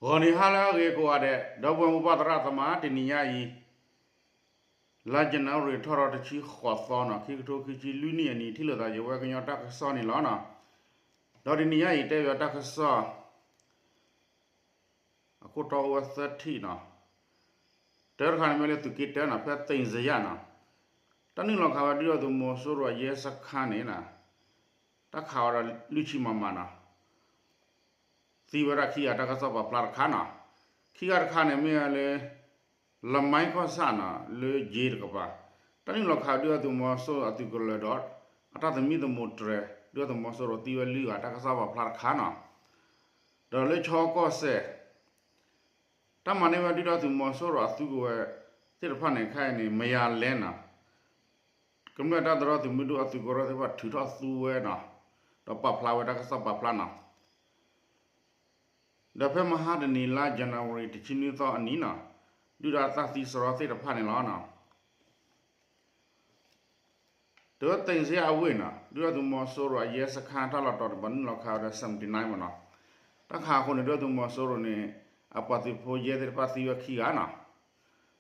ဂီၤနံၤဟါလၢအဂ့ၤကိးဂၤဒဲး ဒီပုၢ်ဝဲၢ်မိၢ်ပၢ်သရၣ်သမါ တနံၤညါအံၤ လါယနူၤအါရံၤ ထီၣ်ထီၣ်တဆံဃိးသီနီၤ ခံကထိခံဆံလွံၢ်နံၣ်အနံၤ ထံၣ်လိာ်သးယဝဲကညီတၢ်ကစီၣ်န့ၣ်လီၤနီၤ. ဒီးတနံၤညါအံၤ တဲပၠးတၢ်ကစီၣ် အခိၣ်တီအိၣ်ဝဲသၢထံၣ်နီၤ. တၢတခါန့ၣ်မ့ၢ်လၢသုးက့တၢနီၤ ဖဲသ့ၣ်စယၣ်နီၤ တၢ်နုာ်လီၤခးဝဲဒုၣ်ဒါသုးမီၤစိရိၤအယဲစခါန့ၣ်နီၤ တၢ်ခးဝဲဒၣ်လွံၢ်ဆံမမနီၤ သံဝဲဒၣ်ခံဂၤ တၢ်ကစီၣ်ပာ်ဖျါတခါနီၤ. ခံဂၤတခါန့ၣ်မ့ၢ်ဝဲလၢ လမါကီၢ်ဆၣ်နီၤ လၢယ့တကပၤ တၢ်နုာ်လီၤခးဒုၣ်ဒါသုးမီၤစိရိၤအသုးကလၢၤဒီး အတၢ်သမံသမိးတြဲၤ ဒုၣ်ဒါသုးမီၤစိရိၤသံဝဲလွံၢ်ဂၤ တၢ်ကစီၣ်ပာ်ဖျါတခါနီၤ. ဒီးလၢချီကီၢ်စဲၣ် တၢ်မၤန့ၢ်ဝဲဒုၣ်ဒါသုးမီၤစိရိၤအသုးကဝဲၤသ့ၣ်တဖၣ်န့ၣ် ခဲအံၤန့ၣ် မယၤလဲၣ်နီၤ ကမျၢၢ်တၢ်သရီသုးမုၢ်ဒိၣ်အသုးကရၢသ့ၣ်တဖၣ်ထုးထီၣ်သူဝဲနီၤ ဒီးပာ်ဖျါဝဲတၢ်ကစီၣ်ပာ်ဖျါနီၤ. ဒီးဖဲမဟါတနံၤလါယနူၤအါရံၤ တဆံနွံသီအနံၤနီၤ ဒုၣ်ဒါသၣ်သံစရီသ့ၣ်တဖၣ်န့ၣ်လီၤနီၤ. တဝဲသ့ၣ်စယၣ်အဝ့ၢ်နီၤ ဒုၣ်ဒါသုးမီၤစိရိၤအယဲစခါတၢ်လီၢ်တတီၤန့ၣ် ပှၤနုာ်လီၤခးဝဲဒီး seventy nine မနီၤ. တၢ်ခးအဃိန့ၣ် ဒုၣ်ဒါသုးမီၤစိရိၤန့ၣ် အပှၤသုးဖိယဲသ့ၣ်တဖၣ်သံဝဲခံဂၤနီၤ.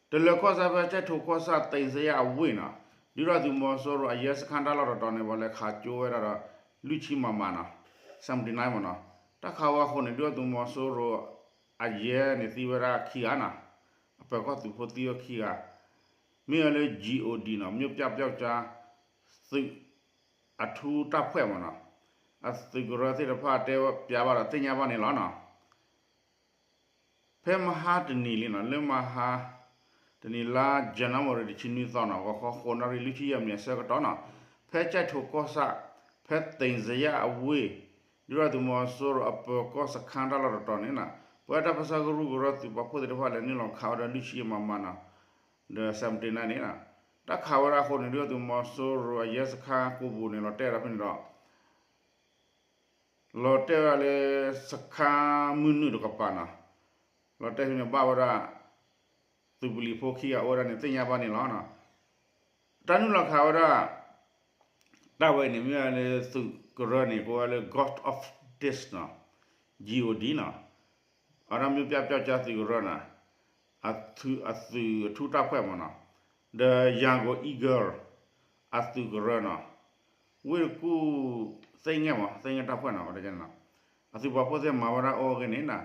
တလၢၤကီၢ်စဲၣ်ဖဲကၠဲၣ်ထိကီၢ်ဆၣ်သ့ၣ်စယၣ်အဝ့ၢ်နီၤ ဒုၣ်ဒါသုးမီၤစိရိၤအယဲစခါတၢ်လီၢ်တတီၤန့ၣ် ပှၤလဲၤခးကၠိဝဲဒၣ်ဒီး လွံၢ်ဆံမမနီၤ seventy nine မနီၤ. တၢ်ခးဝဲအဃိန့ၣ် ဒုၣ်ဒါသုးမီၤစိရိၤအယဲန့ၣ်သံဝဲဒၣ်ခံဂၤနီၤ အပၢၤကီၢ်သုးဖိသံဝဲခံဂၤ မ့ၢ်ဝဲလၢ G O D နီၤ မြို့ပြပျောက်ကျား သုးအထူတပ်ဖွဲ့မနီၤ အသုးကရၢသ့ၣ်တဖၣ်တဲပၠးဘၣ်ဒီးသ့ၣ်ညါဘၣ်န့ၣ်လီၤနီၤ. ဖဲမဟါတနံၤလံနီၤ လၢမဟါတနံၤလါ January တဆံနွံသီနီၤ ဂီၤခီဃိးနၣ်ရံၣ်လွံၢ်ဆံယဲၢ်မံးနံးအဆၢကတီၢ်နီၤ ဖဲကၠဲၣ်ထိကီၢ်ဆၣ် ဖဲသ့ၣ်စယၣ်အဝ့ၢ် ဒုၣ်ဒါသုးမီၤစိရိၤအပၢၤကီၢ်စခါတၢ်လီၢ်တတီၤန့ၣ်နီၤ ပဝဲတၢ်ပၢဆှၢကရူၢ်ကရၢသုးပာ်ဖှိၣ်သ့ၣ်တဖၣ်လဲၤနုာ်လီၤခးဝဲဒီးလွံၢ်ဆံမမနီၤ ဒီး seventy nine န့ၣ်နီၤ တၢ်ခးဝဲဒၣ်အဃိန့ၣ် ဒုၣ်ဒါသုးမီၤစိရိၤအယဲစခါကိးပူၤန့ၣ် လီၤတဲာ်ဒီးဖဲန့ၣ်ဒီး လီၤတဲာ်ဝဲဒၣ်လၢ စခါမုၢ်နုာ်တကပၤနီၤ လီၤတဲာ်ဖဲန့ၣ်ဘၣ်ဝဲဒၣ် သုးပလံၤဖိခံဂၤအိၣ်ဝဲဒၣ်န့ၣ် သ့ၣ်ညါဘၣ်န့ၣ်လီၤ. တၢ်နုာ်လီၤခးဝဲဒၣ် တၢ်ဝဲအံၤန့ၣ် မ့ၢ်ဝဲလၢသုးကရၢန့ၣ် ကိးဝဲလၢ God of This နီၤ G O D နီၤ အဝဲဒၣ် မြို့ပြပျောက်ကျား သုးကရၢနီၤ အသုးအထူတပ်ဖွဲ့မနီၤ ဒီး Yangon Eagle အသုးကရၢနီၤ ဝ့ၢ်တကူၣ် သ့ၣ်ငဲၢ်မး သ့ၣ်ငဲၢ်တပ်ဖွဲ့နီၤ အသုးပာ်ဖှိၣ်သ့ၣ်မၤဝဲဒၣ်အီၤအဂ့ၢ်န့ၣ်နီၤ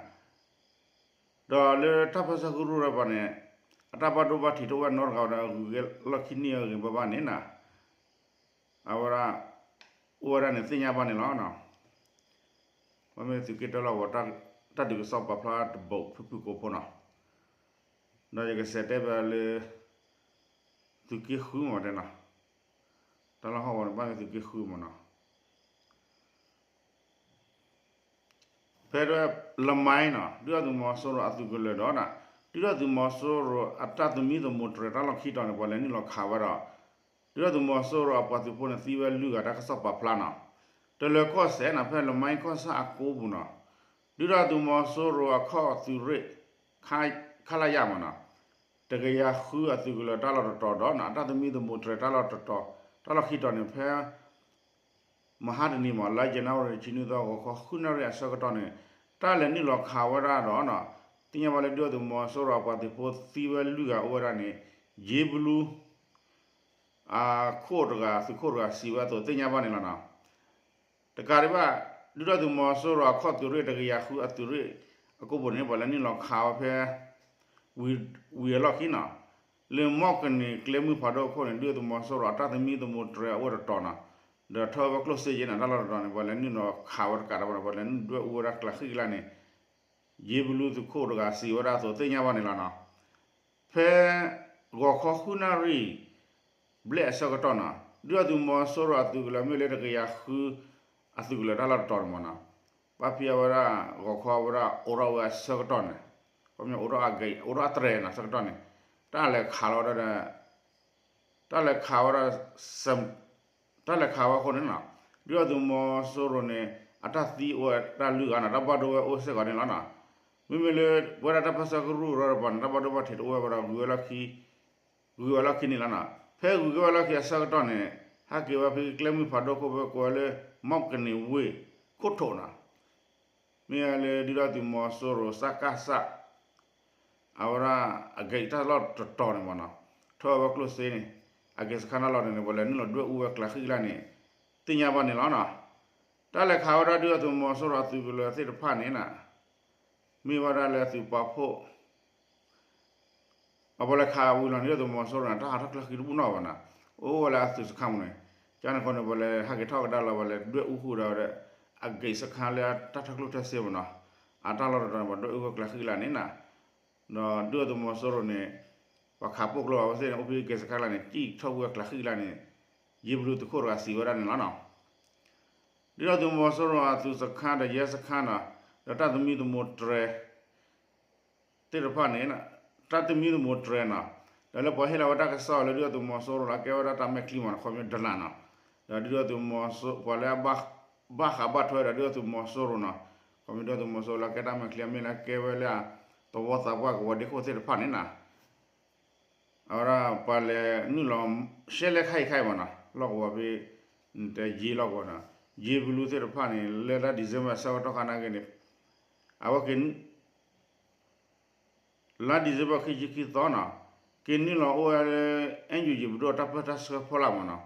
ဒီးလၢတၢ်ပၢဆှၢကရူၢ်တပၤန့ၣ် အတၢ်ဘၣ်ဒိဘၣ်ထံးတအိၣ်ဝဲနီတဂၤဝဲဒီး ဂုၤက့ၤလီၢ်ခံန့ၢ်အဂ့ၢ်ဘၣ်ဘၣ်န့ၣ်နီၤ အဝဲဒၣ် အိၣ်ဝဲဒၣ်န့ၣ်သ့ၣ်ညါဘၣ်န့ၣ်လီၤ. ပမ့ၢ်သုးက့တၢလီၢ်ဝဲ တၢ်ဒုးကစီၣ်ပာ်ဖျါတဘိးဖုၣ်ဖုၣ်ကိာ်ဖိနီၤ ဒီးယကစးတဲဘၣ်လၢ သုးက့ဃုမးတဲနီၤ တၢ်လီၢ်ဟီၣ်ဝဲန့ၣ် ဘၣ်မ့ၢ်သုးက့ဃုမးနီၤ ဖဲဒၣ်လမါနီၤ ဒုၣ်ဒါသုးမီၤစိရိၤအသုးကလၢၤဒီး ဒုၣ်ဒါသုးမီၤစိရိၤအတၢ်သမံသမိးတြဲၤတၢ်လီၢ်ခံတီၤန့ၣ် ပှၤလဲၤနုာ်လီၤခးဝဲဒီး ဒုၣ်ဒါသုးမီၤစိရိၤအပှၤသုးဖိန့ၣ်သံဝဲလွံၢ်ဂၤ တၢ်ကစီၣ်ပာ်ဖျါနီၤ တလၢၤကီၢ်စဲၣ်နီၤ ဖဲလမါကီၢ်ဆၣ်အကိးပူၤနီၤ ဒုၣ်ဒါသုးမီၤစိရိၤအခီၣ်သုးရ့ၣ် ခလရ မနီၤ တကယၤဃုအသုးကလၢၤတၢ်လီၢ်တတီၤဒီး အတၢ်သမံသမိးတြဲၤတၢ်လီၢ်တတီၤ တၢ်လီၢ်ခံတီၤန့ၣ် ဖဲ မဟါတနံၤမး လါယနူၤအါရံၤ တဆံနွံသီ ဂီၤခီဃုနၣ်ရံၣ်အဆၢကတီၢ်န့ၣ် တၢ်လဲၤနုာ်လီၤခးဝဲဒၣ်ဒီး သ့ၣ်ညါဘၣ်လၢဒုၣ်ဒါသုးမီၤစိရိၤအပှၤသုးဖိသံဝဲလွံၢ်ဂၤအိၣ်ဝဲဒၣ်န့ၣ် ယ့ဘလူ အခိၣ်တဂၤ သုးခိၣ်တဂၤစံးဝဲအသိးသ့ၣ်ညါဘၣ်န့ၣ်လီၤနီၤ. တကးဒံးဘၣ် ဒုၣ်ဒါသုးမီၤစိရိၤအခီၣ်သုးရ့ၣ်တကယၤဃုအသုးရ့ၣ်အကိးပူၤန့ၣ် ပှၤလဲၤနုာ်လီၤခးဝဲဖဲ ဝံၤအလီၢ်ခံနီၤ လၢမီၣ်ကန့ၢ်ကျဲမုၢ်ဖးဒိၣ်အခိၣ်န့ၣ် ဒုၣ်ဒါသုးမီၤစိရိၤအတၢ်သမံသမိးတြဲၤအအိၣ်တတီၤနီၤ ဒီးထီၣ်ဝဲကျိၣ်စ့ယဲၢ်နီၤ တၢ်လီၢ်တတီၤန့ၣ် ပှၤလဲၤနုာ်လီၤခးဝဲတကးဒံးဘၣ်န့ၣ် ပှၤလဲၤနုာ်ဒွဲၣ်အူဝဲဒၣ်ကျးဃံၣ်ကျါန့ၣ် ယ့ဘလူသုးခိၣ်တဂၤစံးဝဲဒၣ်အသိးသ့ၣ်ညါဘၣ်န့ၣ်လီၤနီၤ. ဖဲဂီၤခီဃုနၣ်ရံၣ် ဘျဲၣ်အဆၢကတီၢ်နီၤ ဒုၣ်ဒါသုးမီၤစိရိၤအသုးကလၢၤမ့ၢ်လၢတကယၤဃု အသုးကလၢၤတၢ်လီၢ်တတီၤန့ၣ်မးနီၤ ပၣ်ဖံးအဝဲဒၣ် ဂီၤခီဝဲဒၣ်အိးထီၣ်ဝဲအဆၢကတီၢ်န့ၣ် ခီပညီအိးထီၣ်အဂ့ၤ အိးထီၣ်အတြဲၤနီၤ ဆၢကတီၢ်န့ၣ် တၢ်လဲၤခးလီၤဝဲဒၣ် တၢ်လဲၤခးဝဲဒၣ် တၢ်လဲၤခးဝဲအဃိန့ၣ်နီၤ ဒုၣ်ဒါသုးမီၤစိရိၤန့ၣ် အတၢ်သံအိၣ်ဝဲဒၣ်လွံၢ်ဂၤနီၤ တၢ်ဘၣ်ဒိဝဲအိၣ်စ့ၢ်ကီးန့ၣ်လီၤနီၤ. မ့မ့ၢ်လၢ ပဝဲဒၣ်တၢ်ပၢဆှၢကရူၢ်ကရၢတပၤန့ၣ် တၢ်ဘၣ်ဒိဘၣ်ထံးတအိၣ်ဝဲဘၣ်ဒီး ဂုၤဝဲလီၢ်ခံန့ၣ်လီၤနီၤ. ဖဲဂုၤက့ၤဝဲလီၢ်ခံအဆၢကတီၢ်န့ၣ် ဟဲက့ၤဝဲဖဲကျဲမုၢ်ဖးဒိၣ်ခိၣ်ဖဲကိးဝဲလၢ မီၣ်ကန့ၢ်ဝ့ၢ်ခိၣ်ထိးနီၤ မ့ၢ်လၢဒုၣ်ဒါသုးမီၤစိရိၤ စကစ အဝဲဒၣ် အဂဲၤတၢ်လီၢ်တတီၤန့ၣ်မ့ၢ်နီၤ, ထီၣ်ဝဲကျိၣ်စ့န့ၣ် အဂဲၤစခါတၢ်လီၢ်န့ၣ် ပှၤလဲၤနုာ်လီၤဒွဲၣ်အူဝဲကျးဃံၣ်ကျါန့ၣ် သ့ၣ်ညါဘၣ်န့ၣ်လီၤနီၤ. တၢ်လဲၤခးဝဲဒၣ်ဒုၣ်ဒါသုးမီၤစိရိၤအသုးကလၢၤသ့ၣ်တဖၣ်န့ၣ်နီၤ မ့ၢ်ဝဲဒၣ်လၢသုးပာ်ဖှိၣ် အပှၤလဲၤခးဝံၤလီၤန့ၣ် ဒုၣ်ဒါသုးမီၤစိရိၤန့ၣ် တၢ်ဟးထီၣ်ကျးဃံတဘူၣ်နီၣ်ဘၣ်နီၤ, အိၣ်ဝဲလၢအသုးစခါမ့ၢ်န့ၣ်, ကန့ၣ်အဃိန့ၣ် ပှၤလဲၤဟဲက့ၤထီၣ်ကဒါလီၤ ပှၤလဲၤဒွဲၣ်အူဃုာ်ဒီးဝဲဒၣ် အဂဲၤစခါလၢတၢ်ထီၣ်ကျိၣ်ထီၣ်စ့မ့ၢ်နီၤ, အတၢ်လီၢ်တတီၤန့ၣ် ပှၤဒွဲၣ်အူဝဲကျးဃံၣ်ကျါန့ၣ်နီၤ, ဒီးဒုၣ်ဒါသုးမီၤစိရိၤန့ၣ် ပှၤခးပိာ်ကျိအဝဲသ့ၣ်န့ၣ် အိၣ်ဖဲဂဲၤစခါကျါန့ၣ် စံၣ်ထီၣ်ဝဲကျးဃံၣ်ကျါန့ၣ် ယ့ဘလူသုးခိၣ်တဂၤစံးဝဲဒၣ်န့ၣ်လီၤနီၤ. ဒုၣ်ဒါသုးမီၤစိရိၤအသုးစခါဒီးယဲစခါနီၤ, ဒီးတၢ်သမံသမိးတြဲၤ သ့ၣ်တဖၣ်န့ၣ်, တၢ်သမံသမိးတြဲၤနီၤ, ဒီးလၢပှၤဟ့ၣ်လီၤဝဲတၢ်ကစီၣ်လၢဒုၣ်ဒါသုးမီၤစိရိၤလၢအကဲဝဲဒၣ်တၢ်မဲာ်ချံမ့ၢ်နီၤ ခီပညီဒလၣ်နီၤ, ဒီးဒုၣ်ဒါသုးမီၤစိရိၤ ပှၤလၢအဘၣ်ဃးဘၣ်ထွဲဒီးဒုၣ်ဒါသုးမီၤစိရိၤနီၤ, ခီပညီဒုၣ်ဒါသုးမီၤစိရိၤလၢအကဲတၢ်မဲာ်ချံအမ့ၢ်လၢအကဲဝဲလၢ သဝီသးပှၢ်ကဝီၤဒ့ခိၣ်သ့ၣ်တဖၣ်န့ၣ်နီၤ အဝဲဒၣ်ပှၤလဲၤနုာ်လီၤ ရှဲလဲခါအံၤခါအံၤမ့ၢ်နီၤ လီၢ်ကဝီၤဖဲ တဲယ့လီၢ်ကဝီၤနီၤ, ယ့ဘလူသ့ၣ်တဖၣ်န့ၣ် လၢလါ December ဆၢကတီၢ်ခါနာ်က့န့ၣ် အဝဲက့ၤ လါ December ခံဆံခံသီနီၤ, က့ၤနုာ်လီၤအိၣ်ဝဲလၢ NUG ပဒိၣ်တၢ်ပၢၢ်ဆၢတၢ်ဆှၢဖီလာ်မ့ၢ်နီၤ,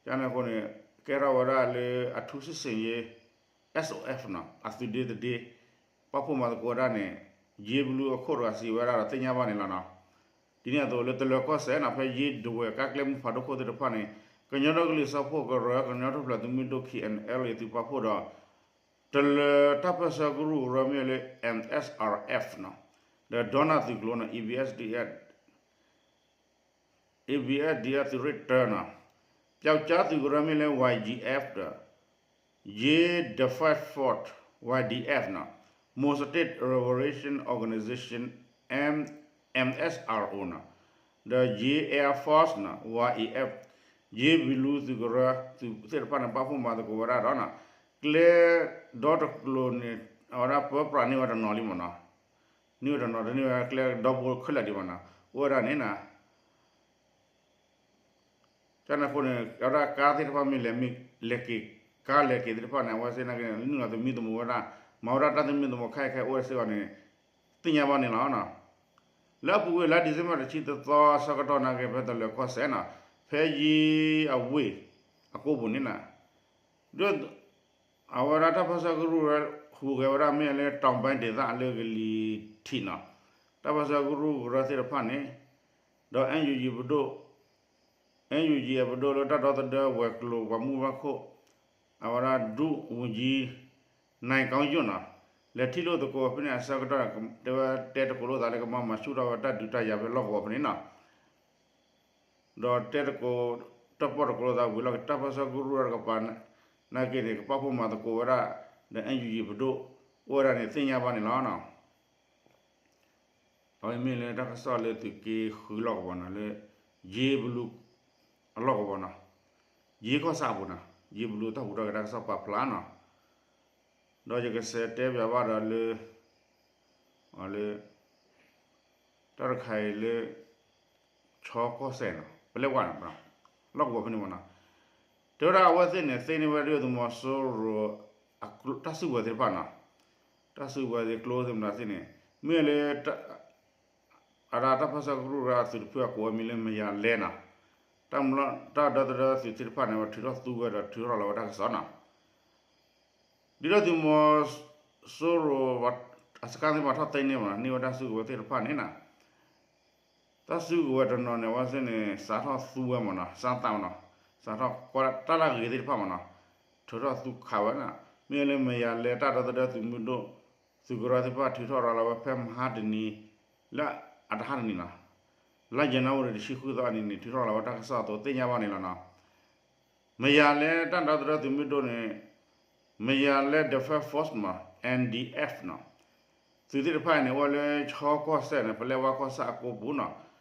ကန့ၣ်အဃိန့ၣ် ကဲထီၣ်ဝဲဒၣ်လၢအထူးစစ်ဆင်ရေး S O F နီၤ အသုးဒ့သဒ့ ပာ်ဖှိၣ်မၤသကိးဝဲဒၣ်န့ၣ် ယ့ဘလူအခိၣ်တဂၤစံးဝဲဒၣ်ဒီးသ့ၣ်ညါဘၣ်န့ၣ်လီၤနီၤ. ဒ်န့ၣ်အသိးလၢတလၢၤကီၢ်စဲၣ်နီၤ ဖဲယ့ဒဝဲၢ်ကါကျဲမုၢ်ဖးဒိၣ်ခိၣ်သ့ၣ်တဖၣ်န့ၣ် ကညီဒီကလုာ်စၢဖှိၣ်ကရၢ ကညီထူၣ်ဖျဲးသုးမုၢ်ဒိၣ် K N L A သုးပာ်ဖှိၣ်ဒီး တလၢၤတၢ်ပၢၢ်ဆၢကရူၢ်ကရၢမ့ၢ်လၢ M S R F နီၤ, ဒီးဒီနၢ်သုးကျိၤနီၤ A B S D F A B S D F သုးရ့ၣ်တၢနီၤ, ပျောက်ကျားသုးကရၢမ့ၢ်လၢ Y G F ဒီး Ye Defiant Force Y D F နီၤ, Mon State Liberation Organization M S R O နီၤ, ဒီး Ye Air Force နီၤ Y A F, ယ့ဘလူသုးကရၢသုးသ့ၣ်တဖၣ်န့ၣ် ပာ်ဖှိၣ်မၤသကိးဝဲဒၣ်ဒီးနီၤ, ကျဲဒီတကျိၤန့ၣ် အဝဲဒၣ်ပၢပြးန့ၢ်ဝဲတနီၤလံမ့ၢ်နီၤ န့ၢ်ဝဲတနီၤ တန့ၢ်ဝဲကျဲဒီဘိခဲလၢာ်ဒံးဘၣ်နီၤ အိၣ်ဝဲဒၣ်န့ၣ်နီၤ, ကန့ၣ်အဃိန့ၣ် အဝဲဒၣ်ကါသ့ၣ်တဖၣ်မ့ၢ်လဲၤမ့ၢ်လဲၤက့ၤ ကါလဲၤက့ၤသ့ၣ်တဖၣ်န့ၣ် အဝဲသ့ၣ်နာ်က့န့ၣ် နုာ်လီၤသမံသမိးဝဲဒၣ် မၤဝဲဒၣ်တၢ်သမံသမိးခဲအံၤခဲအံၤအိၣ်ဝဲစ့ၢ်ကီးန့ၣ် သ့ၣ်ညါဘၣ်န့ၣ်လီၤ. လၢအပူၤကွံာ်လါ December တဆံတသီဆၢကတီၢ်နာ်က့ ဖဲတလၢၤကီၢ်စဲၣ်နီၤ ဖဲယ့အဝ့ၢ်အကိပူၤန့ၣ်နီၤ ဒီး အဝဲဒၣ်တၢ်ပၢၢ်ဆၢကရူၢ်ကရၢ ဟူးဂဲၤဝဲဒၣ်မ့ၢ်လၢ တောင်ပိုင်းဒေသ အလၢကလံၤထံးနီၤ, တၢ်ပၢၢ်ဆၢကရူၢ်ကရၢသ့ၣ်တဖၣ်န့ၣ် ဒီး NUG ပဒိၣ် NUG အပဒိၣ်လၢတၢ်ဒီသဒၢဝဲၤကျိၤပှၤမူဘၣ်ခိၣ် အဝဲဒၣ်ဒုးဝူၤကၠံ နံၤကီယိၣ်နီၤ လဲၤထံၣ်လိာ်သကိးဖဲန့ၣ်အဆၢကတီၢ် တဲဝဲတဲသကိးလိာ်သးလၢကမၤမၤဆူၣ်ထီၣ်ဝဲတၢ်ဒုးတၢ်ယၤဖဲလီၢ်ကဝီၤဖဲန့ၣ်နီၤ ဒီးတဲသကိး တၢ်ပီၣ်သကိးလိာ်သးဝံၤလီၤ တၢ်ပၢၢ်ဆၢကရူၢ်တကပၤနာ်က့န့ၣ် ကပာ်ဖှိၣ်မၤသကိးဝဲဒၣ် ဒီး NUG ပဒိၣ် အိၣ်ဝဲဒၣ်န့ၣ် သ့ၣ်ညါဘၣ်န့ၣ်လီၤ. အဝဲမ့ၢ်လၢတၢ်ကစီၣ်လၢသုးက့ဃုလီၢ်ကဝီၤနီၤ လၢ ယ့ဘလူ အလီၢ်ကဝီၤနီၤ ယ့ကီၢ်ဆၣ်အပူၤနီၤ ယ့ဘလူတၢ်ဟူးတၢ်ဂဲၤတၢ်ကစီၣ်ပာ်ဖျါနီၤ ဒီးယကစးတဲပၠးဘၣ်ဒီးလၢ လၢ တၢ်တခါအံၤလၢ ခၠီကီၢ်စဲၣ်နီၤ ပလဲၤဝဲနီၤ လီၢ်ကဝီၤဖဲန့ၣ်မ့ၢ်နီၤ တဲဝဲဒၣ်အဝဲသ့ၣ်န့ၣ် သ့န့ၢ်ဝဲဒၣ်သုးမီၤစိရိၤ တၢ်စုကဝဲၤသ့ၣ်တဖၣ်နီၤ တၢ်စုကဝဲၤသ့ၣ်ကျိသ့ၣ်မနုၤသ့ၣ်န့ၣ် မ့ၢ်လၢ အဒၣ်တၢ်ပၢၢ်ဆၢကရူၢ်ကရၢအသုးတဖုအကိးဝဲမံၤလၢမယၤလဲနီၤ တၢ်မၤလီၢ်တၢ်ဒီသဒၢသုးသ့ၣ်တဖၣ်န့ၣ် ဝဲထုးထီၣ်သူဝဲဒီးထုးထီၣ်လီၤဝဲတၢ်ကစီၣ်နီၤ ဒ်သိးသုးမီၤစိရိၤ အစခါသ့ၣ်တဖၣ်ထီၣ်သ့န့ၢ်မ့ၢ်နီၤ န့ၢ်ဝဲတၢ်စုကဝဲၤသ့ၣ်တဖၣ်န့ၣ်နီၤ တၢ်စုကဝဲၤတနီၤန့ၣ် အဝဲသ့ၣ်န့ၣ် စးထီၣ်သူဝဲမ့ၢ်နီၤ စးသးမ့ၢ်နီၤ စးထီၣ်ကွၢ်တၢ်လၢအဂ့ၤသ့ၣ်တဖၣ်မ့ၢ်နီၤ ထုးထီၣ်သူခးဝဲနီၤ မ့ၢ်လၢမယၤလဲတၢ်ဒီသဒၢသုးမုၢ်ဒိၣ် သုးကရၢသ့ၣ်တဖၣ်ထုးထီၣ်ရၤလီၤဝဲဖဲမဟါတနံၤ လၢအတဟါတနံၤနီၤ လါယနူၤအါရံၤတဆံဃုသီအနံၤန့ၣ် ထုးထီၣ်လီၤဝဲတၢ်ကစီၣ်အသိးသ့ၣ်ညါဘၣ်န့ၣ်လီၤနီၤ မယၤလဲတၢ်ဒီသဒၢသုးမုၢ်ဒိၣ်န့ၣ် မယၤလဲ Defense Force မ့ၢ် N D F နီၤ သုးသ့ၣ်တဖၣ်အံၤန့ၣ် အိၣ်ဝဲလၢခၠီကီၢ်စဲၣ်န့ၣ် ပလဲဝါကီၢ်ဆၣ်အကိပူၤနီၤ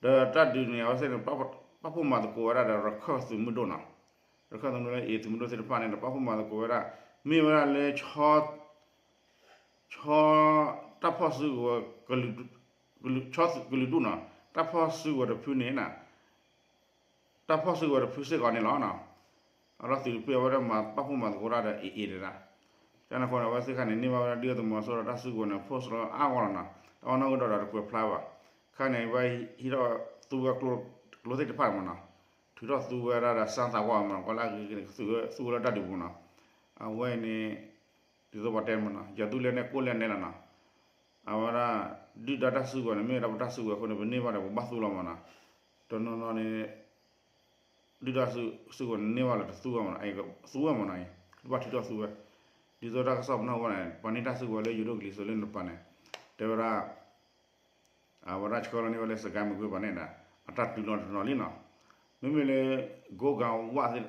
ဒီးတၢ်ဒုးန့ၣ် အဝဲသ့ၣ်န့ၣ် ပာ်ဖှိၣ်မၤသကိးဝဲဒၣ်ဒီးရခၢၣ်သုးမုၢ်ဒိၣ်နီၤ ရခၢၣ်သုးမုၢ်ဒိၣ်လၢအံၤသုးမုၢ်ဒိၣ်သ့ၣ်တဖၣ်န့ၣ်ဒီး ပာ်ဖှိၣ်မၤသကိးဝဲဒၣ် မ့ၢ်ဝဲဒၣ်လၢ ခၠီ တၢ်ဖီၣ်စုကဝဲၤ ခၠီကလုာ်ဒူၣ်နီၤ တၢ်ဖီၣ်စုကဝဲၤတဖုန့ၣ် တၢ်ဖီၣ်စုကဝဲၤတဖုစ့ၢ်ကီးန့ၣ်လီၤ. အလီၢ်သုးတဖုအဝဲဒၣ်မၤပာ်ဖှိၣ်မၤသကိးတၢ်ဒီး A A ဒၣ် တၢ်န့ၣ်အဃိန့ၣ် အဝဲသ့ၣ်တဖၣ်န့ၣ် န့ၢ်ဘၣ်ဝဲဒၣ်ဒုၣ်ဒါသုးမီၤစိရိၤတၢ်စုကဝဲၤန့ၣ် post လီၤအါဂီၢ်လီၤနီၤ, တၢ်အီၣ်နီၣ်ဂံၢ်ဒီးဒီးတကွဲးဖျါဘၣ်, ခဲန့ၣ် အဝဲဟံးထီၣ်သူဝဲကျိသ့ၣ်တဖၣ်မ့ၢ်နီၤ, ထုးထီၣ်သူဝဲဒၣ်ဒီးစၢသးဝါမ့ၢ်နီၤ, ကွၢ်လၢအဂ့ၤဂ့ၤန့ၣ် ကသူဝဲလၢတၢ်ဒုးပူၤနီၤ, အဝဲန့ၣ် ဒ်သိးပှၤတဲမ့ၢ်နီၤ, ယၤသူလ့ၤန့ၣ်ကိၣ်လ့ၤနဲလီၤနီၤ, အဝဲဒၣ် ဒုၣ်ဒါတၢ်စုကဝဲၤန့ၣ် မ့ၢ်ဝဲဒၣ်ပတၢ်စုကဝဲၤအဃိန့ၣ် ပန့ၢ်ဘၣ်ဒီးပဘၣ်သူလီၤမ့ၢ်နီၤ, တနီၤနီၤန့ၣ် ဒုၣ်ဒါစုကဝဲၤန့ၣ် န့ၢ်ဘၣ်လီၤတသူဝဲမ့ၢ်နီၤ, သူဝဲမ့ၢ်နီၤ, ကဘၣ်ထုးထီၣ်သူဝဲ, ဒ်သိးတၢ်ကစီၣ်ပနၢ်ဟူဘၣ်န့ၣ် ပှၤန့ၢ်တၢ်စုကဝဲၤလၢယိၤဒိၣ်ကလံၤစိးလၢနပၤန့ၣ် တဲဝဲဒၣ် အဝဲဒၣ်ဆှၢလီၤန့ၢ်ဝဲလၢစကဲမကွ့ၤပၤန့ၣ်ဒီး အတၢ်တုၤလီၤတနီၤလံနီၤ, မ့မ့ၢ်လၢ ကိးဂၤဝးသ့ၣ်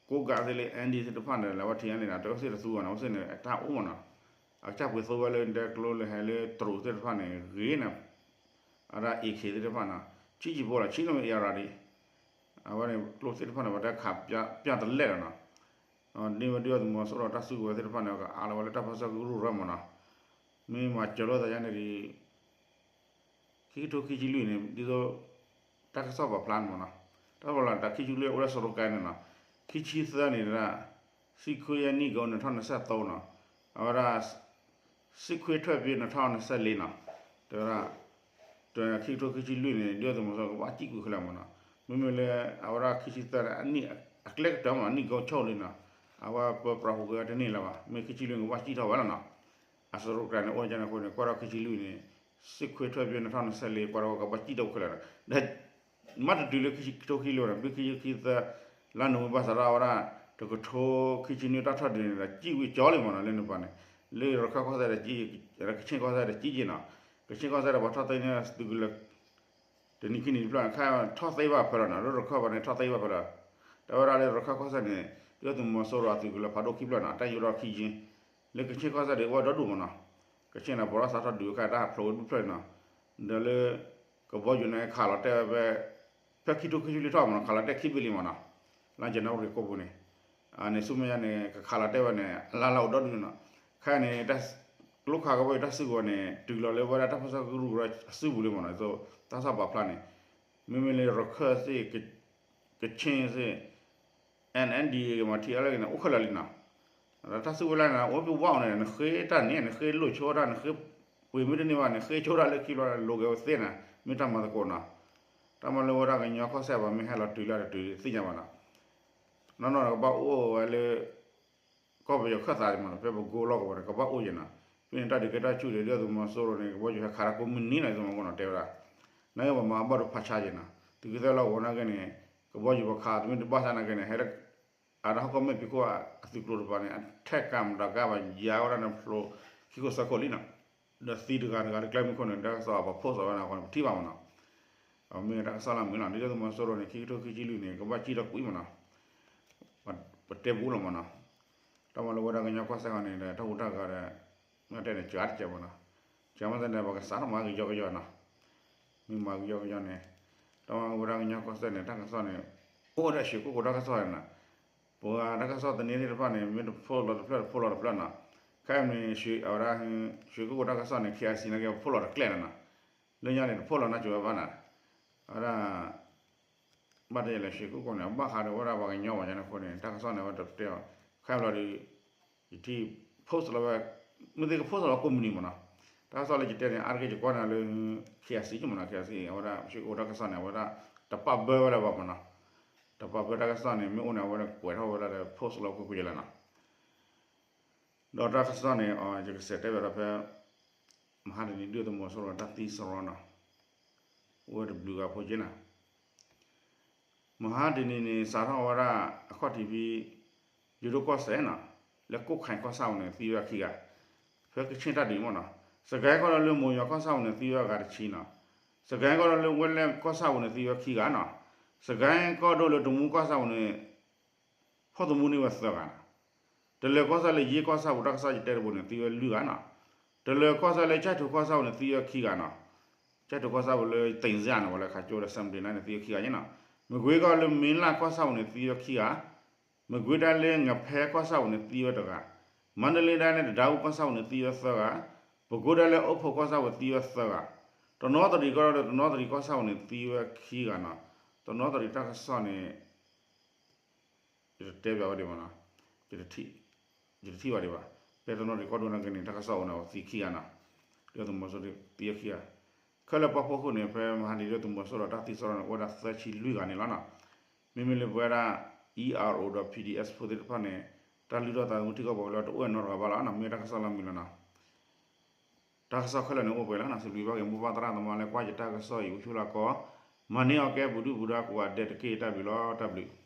ကိးဂၤသ့ၣ်လၢ အၣ်ဒံၣ်သ့ၣ်တဖၣ်န့ၣ် လၢဝဲထံးန့ၣ်ဒီး တအိၣ်စ့ၢ်တသူဘၣ်နီၤ, အိၣ်စ့ၢ်န့ၣ် အတၢ်အိၣ်မ့ၢ်နီၤ, အကစၢ်ပှ့ၤသိဝဲလၢဒဲကျိလၢဟဲလၢတရူးသ့ၣ်တဖၣ်န့ၣ် ဂ့ၤန့ၣ် အဒၣ် AK သ့ၣ်တဖ၁ၣ်နီၤ, ဆံးဆံးဖိလီၤ ဆံးလီၤမ့ၢ် အ့ၣ်ရၤဒံး, အဝဲန့ၣ် ကျိသ့ၣ်တဖ၁ၣ်န့ၣ် ပှၤတဲခးပျၢ်တလဲာ်လီၤနီၤ, န့ၢ်ဝဲဒုၣ်ဒါသုးမီၤစိရိၤတၢ်စုကဝဲၤသ့ၣ်တဖၣ်န့ၣ် ကအါလီၤဝဲလၢတၢ်ပၢဆှၢကရူၢ်ရၢမ့ၢ်နီၤ, မ့ၢ်မၤစၢၤလိာ်သးယါန့ၣ်ဒ် ခံကထိခံဆံလွံၢ်န့ၣ် ဒ်သိး တၢ်ကစီၣ်ပာ်ဖျါန့ၣ်မ့ၢ်နီၤ, တၢ်ပာ်ဖျါတၢ်ခံဆံလွံၢ်အိၣ်လၢစရီကဲန့ၣ်နီၤ, ခံဆံသၢန့ၣ်ဒၣ် စံခွ့ယဲၢ်နံၣ်ကအိၣ် နထီၣ်နဆဲးသီနီၤ, အဝဲဒၣ် စံခွ့ထွဲၣ်ပ့ၤ နထီၣ်နဆဲးလ့နီၤ, တဲဝဲဒၣ် ခံကထိခံဆံလွံၢ်န့ၣ် ဒုၣ်ဒါသုးမီၤစိရိၤကဘၣ်စံၣ်ကွံာ်ခဲလၢာ်မ့ၢ်နီၤ, မ့မ့ၢ်လၢ အဝဲဒၣ်ခံဆံသၢန့ၣ် အနံၣ်အကျဲကတၢၢ်မ့ၢ်နီၤ, နံၣ်ကအိၣ်ဆိၣ်လံနီၤ, အဝဲပၢပြးဟူးက့ၤဝဲတန့ၢ်လၢၤဘၣ်, မ့ၢ်ခံဆံလွံၢ်ကဘၣ်စံၣ်ထီၣ်ဝဲလီၤနီၤ, အစရီကဲန့ၣ် အိၣ်ကန့ၣ်အဃိန့ၣ် ကွၢ်ထီၣ်ခံဆံလွံၢ်န့ၣ် စံခွ့ထွဲၣ်ပ့ၤ နထီၣ်နဆဲးလ့ ကွၢ်ထီၣ်ဝဲကဘၣ်စံၣ်ထီၣ်ခဲလၢာ်ဒီး မ့ၢ်တတုၤလၢခံကထိခံဆံလွံၢ်န့ၣ် ဘျုးခံဆံသၢ လါနိၣ်ဝ့ဘၢၣ်စးထီၣ်ဝဲဒၣ် တကထိခံဆံနွံတၢ်ထီၣ်ဒုးန့ၣ်ဒီး စံၣ်ဝံၤကၠီလံမ့ၢ်နီၤ လၢနပၤန့ၣ်, လၢရခၢၣ်ကီၢ်စဲၣ်ဒီး ကချ့ၣ်ကီၢ်စဲၣ်ဒီးစံၣ်က့ၤနီၤ, ကချ့ၣ်ကီၢ်စဲၣ်ဒီးပှၤထီၣ်သ့န့ၢ်သုးကလၢၤ တနံၤခံနံၤတဖျၢၣ်န့ၣ် ခါထီၣ်သ့ဘၣ်ဖဲလီၤနီၤ, လၢရခၢၣ်ဘၣ်န့ၣ်ထီၣ်သ့ဘၣ်ဖဲလီၤ, တဲဝဲဒၣ်လၢရခၢၣ်ကီၢ်စဲၣ်န့ၣ် ဒုၣ်ဒါသုးမီၤစိရိၤအသုးကလၢၤဖးဒိၣ်ခံဖျၢၣ်နီၤ, တၢ်ယူၤထီၣ်ခံယ့ၢ်, လၢကချ့ၣ်ကီၢ်စဲၣ်ဒီးအိၣ်ဝဲဒီဒူၣ်မ့ၢ်နီၤ, ကချ့ၣ်န့ၣ် ပှၤထီၣ်စးထီၣ်ဒုးအခါတၢ်ဖျိးဝဲဒူၣ်ဖျၢၣ်န့ၣ်နီၤ, ဒီးလၢ ကဘီယူၤန့ၣ်ခးလီၤတဲာ်ဝဲဖဲ ဖဲခံကထိခံဆံလွံၢ်ထီၣ်မ့ၢ်နီၤ, ခးလီၤတဲာ်ခံဘ့ၣ်လံမ့ၢ်နီၤ, လါယနူၤအါရံၤကိာ်ပူၤန့ၣ်, န့ၣ်ဆူမဲာ်ညါန့ၣ် ကခးလီၤတဲာ်ဝဲန့ၣ် အလါလါအိၣ်ဒီဒူၣ်န့ၣ်နီၤ, ခဲအံၤန့ၣ် ကျိခးကဘီယူၤတၢ်စုကဝဲၤန့ၣ် တုၤလီၤလၢဝဲဒၣ်တၢ်ပၢဆှၢကရူၢ်ကရၢအစုပူၤလံမ့ၢ်နီၤ, ဒ်သိးတၢ်ကစီၣ်ပာ်ဖျါန့ၣ်, မ့မ့ၢ်လၢရခၢၣ်သ့ၣ် ကချ့ၣ်သ့ၣ် NNDA မ့ၢ် ထံအါလဲၣ်ဂ့ၤန့ၣ် အိၣ်ခဲလၢာ်လံနီၤ, တၢ်စုကဝဲၤလၢန့ၣ် အိၣ်ပဝဲန့ၣ် နဃ့တၢ်န့ၣ် နဃ့လိာ်ဆိတၢ် နဃ့ပှ့ၤမ့ၢ်တန့ၢ်ဘၣ် နဃ့ဆိတၢ်လၢခံဘျီ လိးက့ၤဝဲသ့နီၤ မ့ၢ်တၢ်မၤသကိးနီၤ, တၢ်မၤလၢဝဲဒၣ်ကညီကီၢ်စဲၣ်ပှၤမ့ၢ်ဟဲလီၤတုၤလၢတတုၤသ့ၣ်ညါဘၣ်နီၤ, နီၢ်နီၢ်ကဘၣ်အိၣ်ဝဲလၢ ကီၢ်ပယီၤခၢၣ်သးန့ၣ်မ့ၢ်နီၤ ဖဲပကိလီၢ်ကဝီၤန့ၣ် ကဘၣ်အိၣ်က့ၤနီၤ, ဖဲန့ၣ်တၢ်ဒုးကဲထီၣ်ဆူၣ်ဒီး ဒုၣ်ဒါသုးမီၤစိရိၤန့ၣ် ကဘီယူၤဟဲခးတၢ်ကိးမုၢ်နံၤနီၤ သုးမီၤကိၣ်နီၤ တဲဝဲဒၣ်, နာ်က့ပှၤမၤအဘၣ်ဒိဖးဆါက့ၤနီၤ, သုးကသဲလီၢ်ကဝီၤနာ်က့န့ၣ် ကဘီယူၤပခးတမ့ၢ်တဘၣ်ဆၣ်နာ်က့န့ၣ် ဟဲ အတၢ်ဟီၣ်ကီၢ်မဲာ်ဖံးခိၣ်အသုးကျိၤတပၤန့ၣ် အထဲကးမတၤကါဘၣ်ယၤဝဲဒၣ်န့ၣ်ဖျိ ခံခိၣ်သၢခိၣ်လံနီၤ, ဒီးသံတဂၤတဂၤလၢကျဲမုၢ်ခိၣ်န့ၣ် တၢ်ကစီၣ်ပှၤ post ဝဲဒၣ်အဃိန့ၣ် ပထံၣ်ဘၣ်မ့ၢ်နီၤ, အမ့ၢ်တၢ်ကစီၣ်လၢမုာ်လီၤ ဒုၣ်ဒါသုးမီၤစိရိၤန့ၣ် ခံကထိခံဆံလွံၢ်န့ၣ် ကဘၣ်စံၣ်ထီၣ်ကွံာ်မ့ၢ်နီၤ, ပတဲပူလီၤမ့ၢ်နီၤ, တၢ်မၤလၢဝဲဒၣ်ကညီကီၢ်စဲၣ်ဂီၢ်န့ၣ်ဒီး တၢ်ဟူးတၢ်ဂဲၤဒီး မ့ၢ်တဲန့ၣ် စှၤတစဲးမ့ၢ်နီၤ, စှၤမ့ၢ်တဲန့ၣ် ပကစးထီၣ်မၤကယီကယီနီၤ, မ့ၢ်မၤကယီကယီန့ၣ် တၢ်မၤလၢဝဲဒၣ်ကညီကီၢ်စဲၣ်န့ၣ် တၢ်ကစီၣ်န့ၣ် အိၣ်ဝဲဒၣ်ရွှေကုက္ကိုတၢ်ကစီၣ်န့ၣ်နီၤ, ပှၤတၢ်ကစီၣ်သန့သ့ၣ်တဖၣ်န့ၣ် မ့ၢ်တဖိးလီၤတဖျၢၣ် တဖိးလီၤတဖျၢၣ်နီၤ, ခဲအံၤန့ၣ် အဝဲဒၣ် ရွှေကုက္ကိုတၢ်ကစီၣ်န့ၣ် KIC နာ်က့ ဖိးလီၤတကျဲလီၤနီၤ, လၢညါန့ၣ် တဖိးလီၤနီတစဲးဝဲဘၣ်နီၤ, အဝဲဒၣ် ဘၣ်တယဲၢ်လဲၣ် ရွှေကုက္ကိုန့ၣ် အဘၣ်ဃးဒီးဝဲဒၣ်ပှၤကညီဘၣ်ညါန့ၣ်အဃိန့ၣ် တၢ်ကစီၣ်န့ၣ် အဝဲတတဲအီၤ ခဲအံၤဘျီဒီး ယထံၣ် post လီၤဝဲ မ့ၢ်သ့ၣ်က post လီၤဝဲကိးမုၢ်နံၤမ့ၢ်နီၤ, တၢ်ကစီၣ်လၢယတဲန့ၣ် အါတက့ၢ်ယကွၢ်န့ၣ်လၢ KIC က့မ့ၢ်နီၤ KIC အဝဲဒၣ် ရွှေကုက္ကိုတၢ်ကစီၣ်န့ၣ် အဝဲဒၣ် တပာ်ဘၢဝဲဒၣ်ဘၣ်မ့ၢ်နီၤ, တပာ်ဘၢတၢ်ကစီၣ်န့ၣ် မ့ၢ်အိၣ်န့ၣ် အဝဲဒၣ်ကွဲးထီၣ်ဝဲဒၣ်လၢ post လီၤဝဲကွ့ၢ်ကွ့ၢ်ယဲလီၤနီၤ ဒီးတၢ်ကစီၣ်န့ၣ် ယကစးတဲဘၣ်ဒီးဖဲ မဟါတနံၤ ဒုၣ်ဒါသုးမီၤစိရိၤတၢ်သံစရီနီၤ, အိၣ်ဝဲတဘျုးဂၤဖိက့နီၤ, မဟါတနံၤန့ၣ် စးထီၣ်ဝဲဒၣ်အခီၣ်ထံးဖဲ ယိၤဒိၣ်ကီၢ်စဲၣ်နီၤ, လၢကိၣ်ခါကီၢ်ဆၣ်ပူၤန့ၣ် သံဝဲခံဂၤ, ဖဲကချ့ၣ်တၢ်ဒုးမ့ၢ်နီၤ, စကဲကီၢ်ဒီးလၢမိၢ်ယီၤကီၢ်ဆၣ်ပူၤန့ၣ် သံဝဲဂၤတဆံနီၤ, စကဲကီၢ်ဒီးလၢဝဲလဲၣ်ကီၢ်ဆၣ်ပူၤန့ၣ် သံဝဲခံဂၤနီၤ, စကဲကီၢ်ဒိၣ်လၢတမူကီၢ်ဆၣ်ပူၤန့ၣ် ဖီၣ်သမူန့ၢ်ဝဲသၢဂၤနီၤ, တလၢၤကီၢ်ဆၣ်လၢယ့ၣ်ကီၢ်ဆၣ်ပူၤ တၢ်ကစီၣ်ယတဲတဘိန့ၣ် သံဝဲလွံၢ်ဂၤနီၤ, တလၢၤကီၢ်ဆၣ်လၢကၠဲၣ်ထိၣ်ကီၢ်ဆၣ်ပူၤန့ၣ် သံဝဲခံဂၤနီၤ, ကၠဲၣ်ထိၣ်ကီၢ်ဆၣ်ပူၤလၢသ့ၣ်စၢ်န့ၣ် ဝဲလၢခးကၠိဒီး စဲးပဒ့န့ၣ် သံဝဲခံဂၤန့ၣ်နီၤ, မကွ့ကီၢ်လၢမ့လၣ်ကီၢ်ဆၣ်ပူၤန့ၣ် သံဝဲခံဂၤ, မကွ့ဒၣ်လၢငဖဲကီၢ်ဆၣ်ပူၤန့ၣ် သံဝဲတဂၤ, မါဒလ့ဒၣ်လၢတဒါအူကီၢ်ဆၣ်ပူၤန့ၣ် သံဝဲသၢဂၤ, ပကိးဒၣ်လၢအိၣ်ဖှိၣ်ကီၢ်ဆၣ်ပူၤသံဝဲသၢဂၤ, တနီသရံၣ်ကီၢ်ဒီးတနီသရံၣ်ကီၢ်ဆၣ်ပူၤန့ၣ် သံဝဲခံဂၤနီၤ, တနီသရံၣ်တၢ်ကစီၣ်န့ၣ် ယတတဲဘၣ်ဝဲဒံးဘၣ်နီၤ, ယတထံၣ်ဘၣ်ဒံးဘၣ်, ဖဲတနီၤရံၣ်ကီၢ်ဒိၣ်နာ်က့န့ၣ် တၢ်ကစီၣ်အိၣ်န့ၣ် သံခံဂၤနီၤ, ဒုၣ်ဒါသုးမီၤစိရိၤသံခံဂၤ, ခဲလၢာ်ပာ်ဖှိၣ်ခိၣ်န့ၣ် ဖဲမဟါတနံၤဒုၣ်ဒါသုးမီၤစိရိၤဒီးတၢ်သံစရီန့ၣ် အိၣ်ဝဲဒၣ်သၢဆံလွံၢ်ဂၤန့ၣ်လီၤနီၤ. မ့မ့ၢ်လၢပဝဲဒၣ် E R O ဒီး P D S ဖိသ့ၣ်တဖၣ်န့ၣ် တၢ်လုၢ်ထီၣ်သးသမူထံကီၢ်ပှၤကလုာ်လီၤ တအိၣ်နီတဂၤဘၣ်လီၤနီၤ, မ့ၢ်တၢ်ကစီၣ်လီၤမံၤလီၤနီၤ. တၢ်ကစီၣ်ခဲလၢာ်န့ၣ်အိၣ်ပှဲၤလီၤနီၤ, စံးဘျုးဘၣ်က့ၤမိၢ်ပၢ်သရၣ်သမါလၢကွၢ်ယတၢ်ကစီၣ်အံၤ အိၣ်ဆူၣ်လၢကီၢ်, မၤန့ၢ်အီၤကဲပူၤဒုၣ်ပူၤဒါကိးဂၤဒဲးတက့ၢ် တၢ်ဘျုးလီၤ တၢ်ဘျုး